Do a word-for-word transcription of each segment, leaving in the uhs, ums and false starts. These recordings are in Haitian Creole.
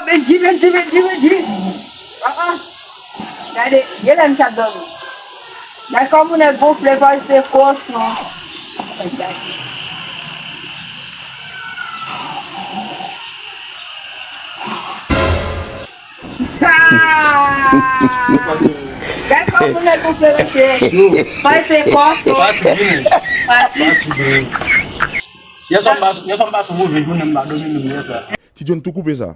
Bendji, Bendji, Bendji, Bendji. Ah, ah. Gade, genlè m t ap dòmi. Gade kòman nèg gonfle, pase kochon. Gade kòman nèg gonfle, mesye. Pase kochon. Pase. Yè swa m pas-, yè swa m pase yon move jounen, m pa dòmi menm yè swa. Ti John tou koupe sa.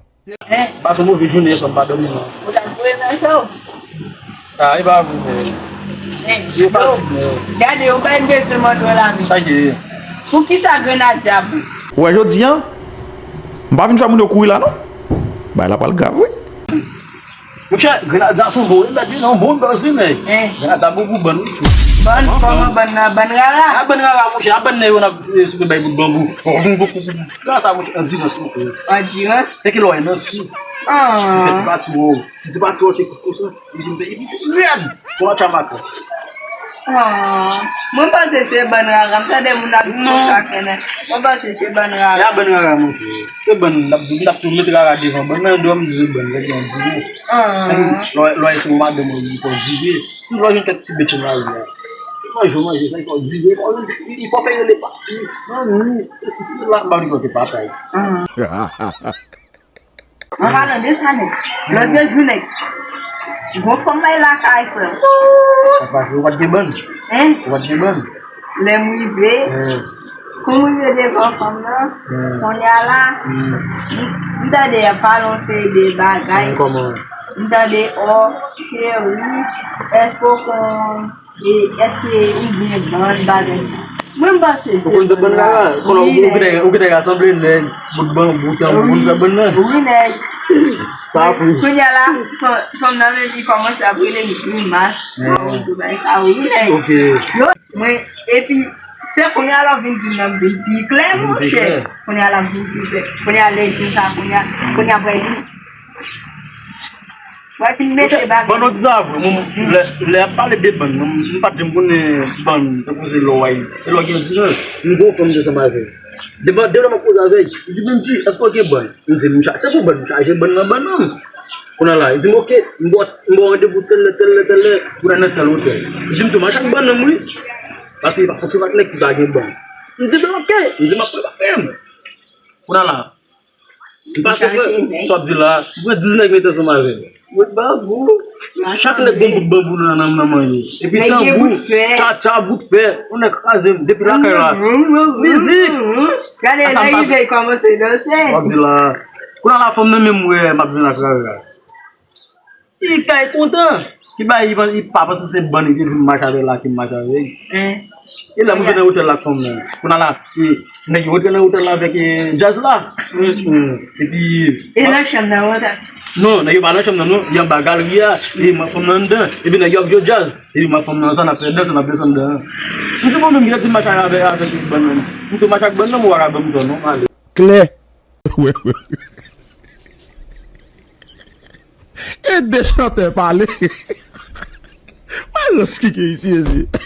Hein? Pase yon move jounen, yè swa m pa dòmi non. Ou t ap jwe nan show? Ah, e pa vre, men. Hein? Yo fatige, men. Gade, ou pa bezwen mande w la, men. Sa k ye? Poukisa Grenadye ap... Ou wè jodi a, m pa vin fè moun yo kouri la, non. Bagay la pral grav, wi. Monchè, Grenadye a se yon bon rebèl, wi, non, bon buzz, wi, men. Hein? Grenadye a bon pou bann, wi, tchou. Bann, kòman bann nan, bann rara? A bann rara, monchè, a bann nèg yo n ap, eh, souke bay bout banbou. Bon, bon, bon, bon, bon. Gras a monchè, andirans, monchè. Andirans? Se ki lè w nan ti. Ah. Fè ti pati, wo. Si ti pati, wo, te kout konsa. Li vin fè, li vin fè rèd. Pou yon tchamaka. Ah, mwen panse se bann rara. M tande moun ap di konsa, konnen. Mwen panse se bann rara. E a bann rara, monchè. Se bann, n ap di, n ap tou met rara devan. Bann nan, yo dwe di se bann, nèg yo di, yes. Ah. Lè, lè se yon madanm, ou di, fò di, wi. Si lè jwenn kèk ti bèt nan lari a. Manje, manje, sa, fò di, wi. Fò, fò fè rele pa. Non, non, se, se, se la, m pa vle konte patay. Ah. An palan de sa, nèg, lòt de jou, nèg, gon fanm bay lakay, frè. Sa pase, ou pa t gen bann? Hein? Ou pa t gen bann? Lè m rive, hmm, kou m rive devan fanm nan, hmm, kounye a la, hmm, m, m tande y ap pale yon seri de bagay. Hmm, kòman? M tande, ò, cheri, èske w konn E èske ou gen bann bagay? Mwen m panse se bann rara. Ou konn bann rara? Konnen ou gentan, ou gentan rasanble nèg, bout banbou, tanbou, ou konn sa bann nan? Wi, nèg. Sa ap wi. Kounye a la, fanm, fanm nan menm li kòmanse ap rele m grimas. Mwen tou bay sa wi, nèg. Ok. Yo, mwen, epi, se kounye a la w vin di m nan m vin pi klè, monchè. Kounye a la m vin pi klè. Kounye a lè l di m sa, kounye a, kounye a apre li. Wè, fin mete bagay. Ban nou di sa vre, mwen, lè, lè y ap pale de bann, mwen, m pa t janm konnen bann, tankou se lè w ay, e lè w gen diran, m gon fanm te sanm avè l. Devan, devan m ap koze avè l, li di, "Bendji, èske w gen bann?" M di, "M cha-, se pou bann, m chaje bann nan bann nan." Kounye a la, li di m, "Ok, m ba w, m ba w randevou tèl lè, tèl lè, tèl lè, pou n al nan tèl otèl." Li di m tou, "M al chache bann nan, wi." Paske li pa fòse ak nèg ki pa gen bann. M di, "Ben, ok." M di, "M ap prepare m." Kounye a la, M pase, sa w ap di la, m pran diz nèg mete ansanm avè l. Bout banbou. Chak nèg gon bout banbou nan, nan, nan men yo. Epi tanbou, tchatcha, bout fè, yon nèg kraze m depi lakay la. Mizik. Gade, lè rive, kòmanse danse. W ap di la. Kounye a la, fanm nan menm, wè, m ap vin ak rara. Li kay kontan. Ki bay, li pa panse se bann li te di m mache avè l la ki m mache avè l. E lè m rive nan otèl la ak fanm nan. Kounye a la, e, nèg yo rantre nan otèl la avèk, e, djaz la. Epi... E nan chanm nan, w ap... Non, nèg yo pa nan chanm nan, non. Yo anba galri a, e m ak fanm nan anndan. Epi nèg yo ap jwe djaz. Epi m ak fanm nan ansanm, n ap fè dans, n ap desann dan. M di, bon, menm ki te di m mache avè, avèk bann nan. M tou mache ak bann nan, m wara banm tò, non, m ale. Klè. Wè, wè. E de chantè pale. Malòs ki gen isi, mesye.